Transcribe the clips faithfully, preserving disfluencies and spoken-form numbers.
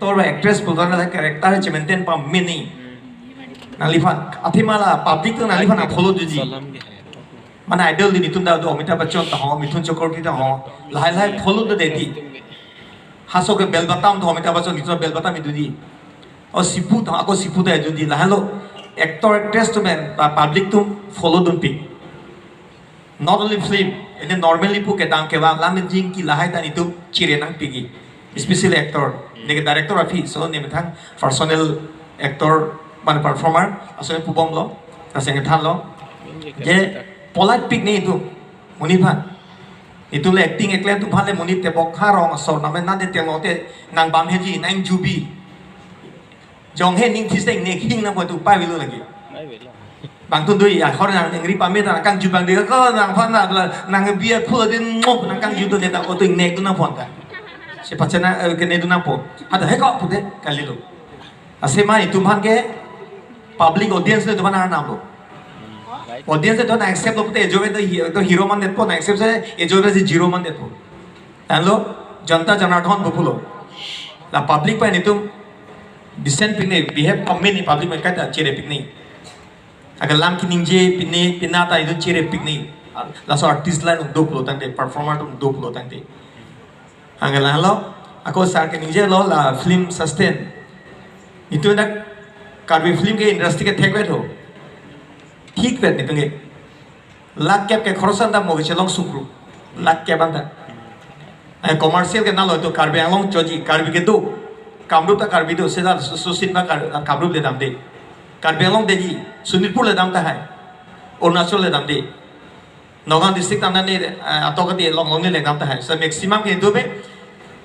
Actor ba actress pulote la character che-maintain pame ni. Nangliphan athema la public atum nangliphan nang-follow dunji. Mane idol di netum ta do, Amitabh Bachchan ta ho, Mithun Chakraborty ta ho. Lahai lahai follow dunde di. Halaso ke bell button do, Amitabh Bachchan netum bell button dunji. O sipu ta, ako sipu ta dunji. Lahailo actor actress atum pen, pa-, public atum follow dunpik. Not only film, ene normally pu kedam kevang, lam jing ke lahai ta netum chere nangpikji. Especially actor. Neke director aphi, so ne methang personal actor, mane performer, laso pubomlo, laso ngethanlo. Je polite pik ni netum, monit aphan. Netum le acting eklem atum aphan le monit tebok ha rong asor name nande tenglo te nang bam heji, nang jubi. Jong he ning this teng nek hing nangpo tu pai velo lagi. Bang tun dui ya, khor nang nengri pame ta nang kangju bang de ko nangphan na la nang bia phu din ngop nang kangju to de ta ko tu nek tu nangpon ta. Si pachana, eh, kene tu nangpo. Hada he ko pute kalilo. Asema netum aphan ke public audience le atum aphan nanglo. Audience le atum aphan accept lo pute ejo to hi-, to hero mandetpo, nang accept se ejo se zero mandetpo. Tanglo Janta Janardhan pu pulo. La public pen netum disen pik ni, behave pame ni public pen kaita chere pik ni. Agar lam keningje pik ni, pina ta netum chere pik ni. Laso artist line atum do pulo tangte, performer atum do pulo tangte. Anke lahelo, ako sar keningjelo la film sustain. Netum dak Karbi film ke industry ke thekvet ho. Thikvet netum ke. Lakh kep ke khorosan ta mo ke chelong sukru. Lakh kep anta. Eh, commercial ke nalo to Karbi Anglong choji, Karbi kedo. Kamrup ta Karbi do, seta Su-, Sushin ba Kar-, Kamrup le damde. Karbi Anglong deji, Sonitpur le dam tahai. Arunachal le damde. Nagaon district tanda ne, eh, atok ati Longlong ne le dam tahai. So maximum ke do be,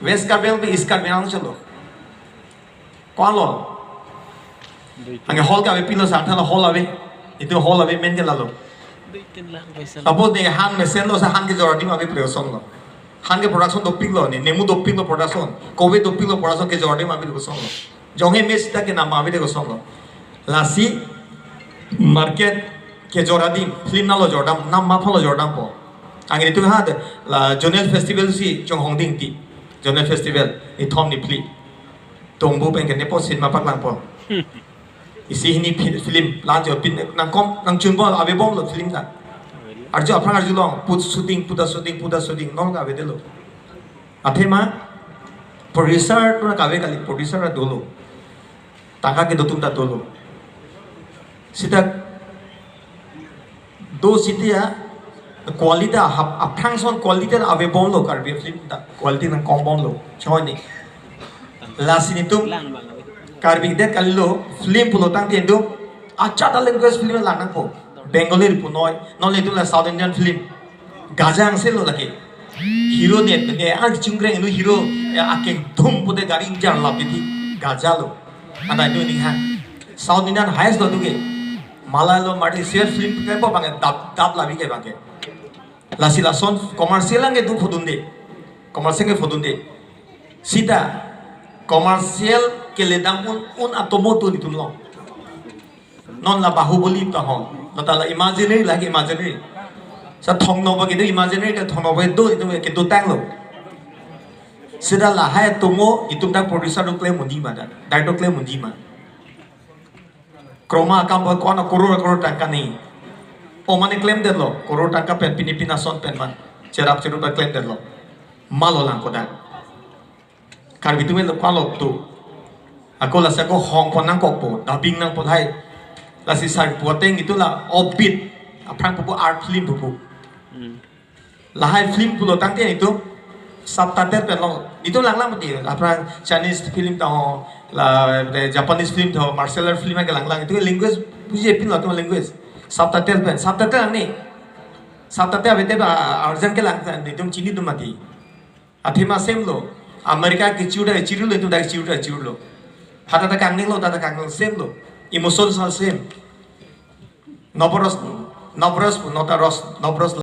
West Karbi Anglong, East Karbi Anglong chalo. Ko-an lo. Anke hall ke avepinlo, sa than hall ave. Netum hall ave men ke lalo. Suppose ne han mesenlo, sa han kejor adim ave pre kosonlo. Han ke production dopiklo ne, nemu dopiklo production. Kove dopiklo production kejor adim ave kosonlo. Jong he mes ta ke nam ave kosonlo. Lasi market kejor adim, film nalo jordam, nam ma aphanlo jordampo. Anke netum ha de, la Zonal Festival si Chonghong Dingti. Zonal Festival, nithom niphli. Tongbu pen ke nepo cinema paklangpo. Isi hini fi-, film lang jo pin nangkom nangchunbom avebomlo film ta. Arju aphrang arjulong put shooting, puta shooting, puta shooting, non ka avedetlo. Athema producer tu nang kave kali, producer ta dolo. Tangka kedo atum ta dolo. Seta do sitya quality hap aphrang son quality avebomlo Karbi film ta quality nangkombomlo choi ni. Lasi netum Karbi det kalilo film pulo tangte netum achata language film lang nangpo. Bengali punoi, non netum la South Indian film. Gaja angselo lake. Hero ne, ne ang chungreng nu hero, ya akeng dhum pute gari ingjang lap di gaja lo. Ada itu ning ha. South Indian highest lo tu ke. Malalo mati share film ke po bang dap dap labi ke bang ke. Lasi lason commercial lang ke tu phodunde. Commercial ke phodunde. Seta commercial keledam un un atomo tu netum lo. Non la Bahubali ta ho. Nota la imaginary lake imaginary. Sa thongno ba kedo imaginary ke thongno ba do netum kedo tanglo. Seta lahai atomo netum ta producer do klem monji ma ta. Director klem monji ma. Chroma akam ba ko-an crore crore tangka ni. O mane klemdetlo, crore tangka pen pini pina son pen man. Cherap cherup ta klemdetlo. Malo lang kodak. Karbi atum lo ko-an lo tu. Ako lasi ako hongpon nangkokpo, dubbing nangpo lahai. Lasi sar pu ateng netum la offbeat. Aphrang pupu art film pupu. Lahai film pulo tangte netum subtitle pen lo. Netum langlang mati. Aphrang Chinese film ta ho, la, eh, Japanese film ta ho, martial art film ke langlang. Netum language puji pinlo netum language. Subtitle pen, subtitle lang ni. Subtitle avete ba urgent ke lang netum chinidun mati. Athema same lo. America ke chiru da chiru lo, netum da chiru da chiru lo. Hata ta kangnelo, tata kangnelo same lo. Emotions are same. Nobros, nobros, nota ros, nobros